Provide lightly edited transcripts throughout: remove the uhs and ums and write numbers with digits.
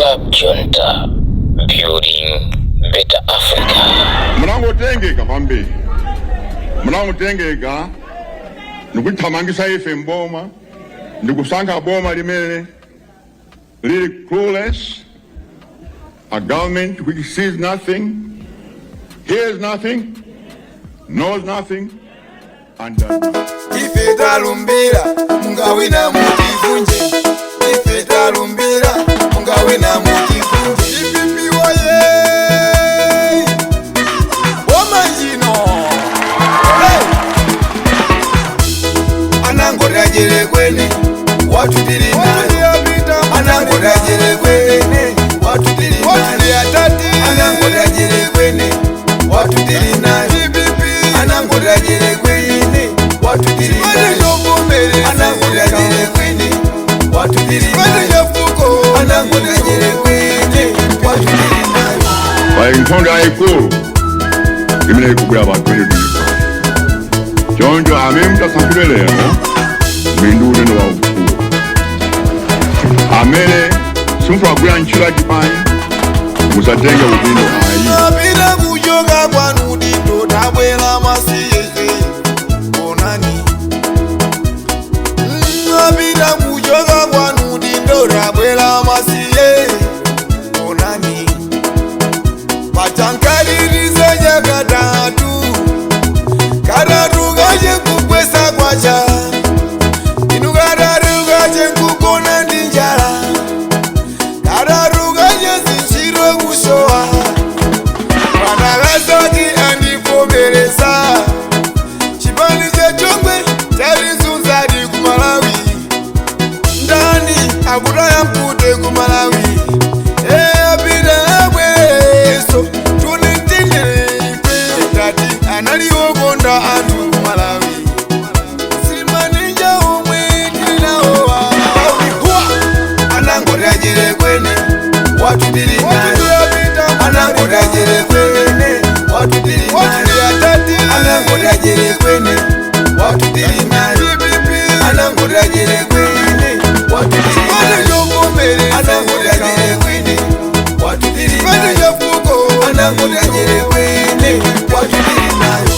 Club Junta, building better Africa. Munangotengeka kwambiri, munangotengeka ndikuthamangisa ife mboma, ndikusankha boma limene lili clueless, a government which sees nothing, hears nothing, knows nothing and does nothing. Ife talumbira, mungawina mutivunje. Ife talumbira, mungawina mutivunje. DPP woye! Boma njino! Hey! Anangotajere kwene watutili nayo, anangotajere kwene watutili nayo, anangotajere kwene watutili nayo, anangotajere kwene watutili nayo, anangotajere kwene watutili nayo, anangotajere kwene watutili nayo. Pali nkhondo yayikulu imene ikubwera pa 2025. Choncho amene mutasankhidwe lero muli ndi udindo waukulu. Amene simufuna kugwira ntchito ya chipani, musatenge udindo ayi. Napita kuchoka kwanu dindo, tabwera masiyeke onani. Napita kuchoka kwanu dindo, tabwera masiye onani. Pachankalirize nyakatatu katatu kachekugwesa kwacha inu, katatu kachekugona ndi njala, katatu kachezinchiro kusowa. Panakasati andivomereza chipani chechongwe chalizunzadi ku Malawi, ndani akutaya mpute ku Malawi. Apita abwereso tunitendere tati analiokonda anthu ku Malawi, simaninja omwe tilinawowa. Anangotajere kwene watutili nayo, anangotajere kwene watutili nayo, anangotajere kwene watutili nayo, anangotajere kwene watutili nayo, anangotajere kwene watutili nayo, anangotajere kwene watutili nayo.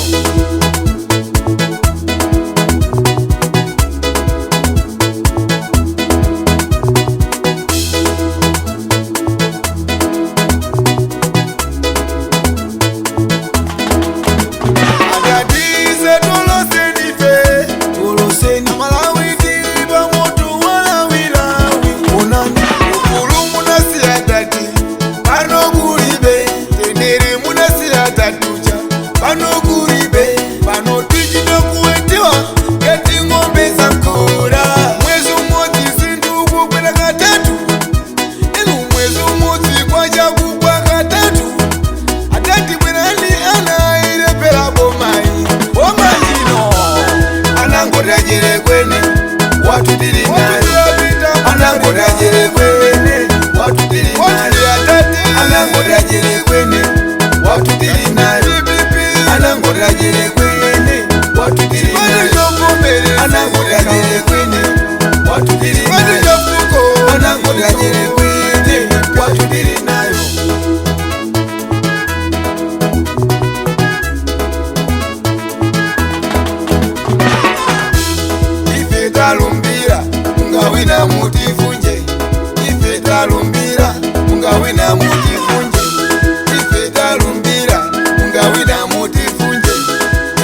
Adadize toloseni fe toloseni, Malawi tili pamoto walawilawi onani. Ukulu munasiya tati pano kulibe, tendere munasiya tatuja pano kulibe, pano tichita kuwetiwa ngati ng'ombe za mkola. Mwezi umodzi zinthu kukwera katatu, inu mwezi umodzi kwachakugwa katatu. Atati bwerani ana ilepera bomai boma njino. Anangotajere kwene watutili nayo, anangotajere kwene watutili nayo, anangotajere kwene watutili nayo, anangotajere kwene watutili nayo, anangotajere kwene watutili nayo, anangotajere kwene watutili nayo. Ife talumbira, mungawina mutivunje. Ife talumbira, mungawina mutivunje. Ife talumbira, mungawina mutivunje.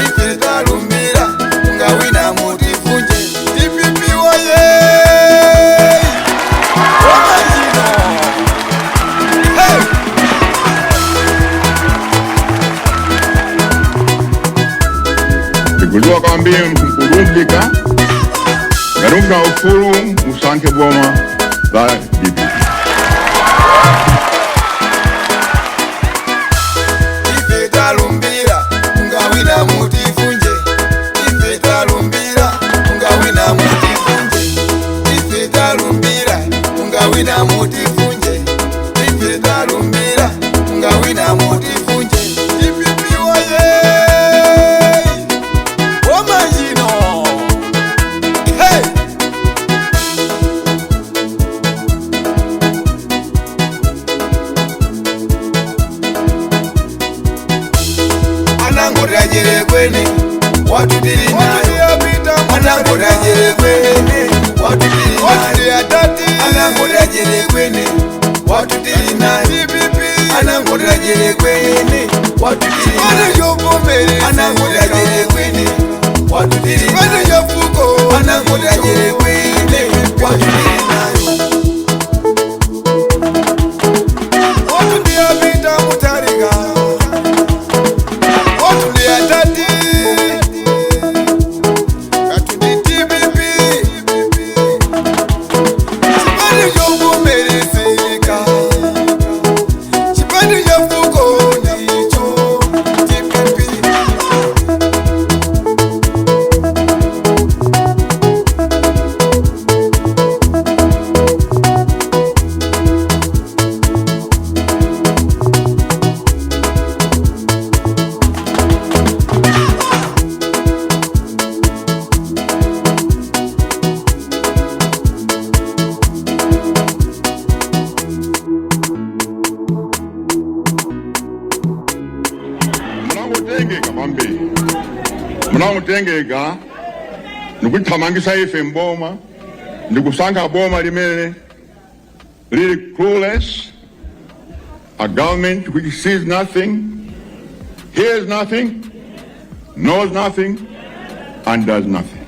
Ife talumbira, mungawina mutivunje. DPP woye! Boma njino! Hey! Tikudziwa kwambiri mkulumbika, ngati mufuna ufulu musankhe boma la DPP. Ife talumbira, mungawina mutivunje. Ife talumbira, mungawina mutivunje. Ife talumbira, mungawina mutivunje. Ife talumbira, mungawina mutivunje. DPP woye! Boma njino! Hey! Jerekwene, watutili nayo. Anangoda Jerekwene, watutili nayo. Anangoda Jerekwene, watutili nayo. Anangoda Jerekwene, watutili nayo. Anangoda Jerekwene, watutili nayo. Anangoda Jerekwene, watutili nayo. Watundiyapita Mutarika, watundiyatati, katundi TPP, chipande chovomerezeka, chipande chafuko ndicho TPP. Munangotengeka kwambiri, munangotengeka ndikuthamangisa ife mboma, ndikusankha boma limene lili clueless, a government which sees nothing, hears nothing, knows nothing and does nothing.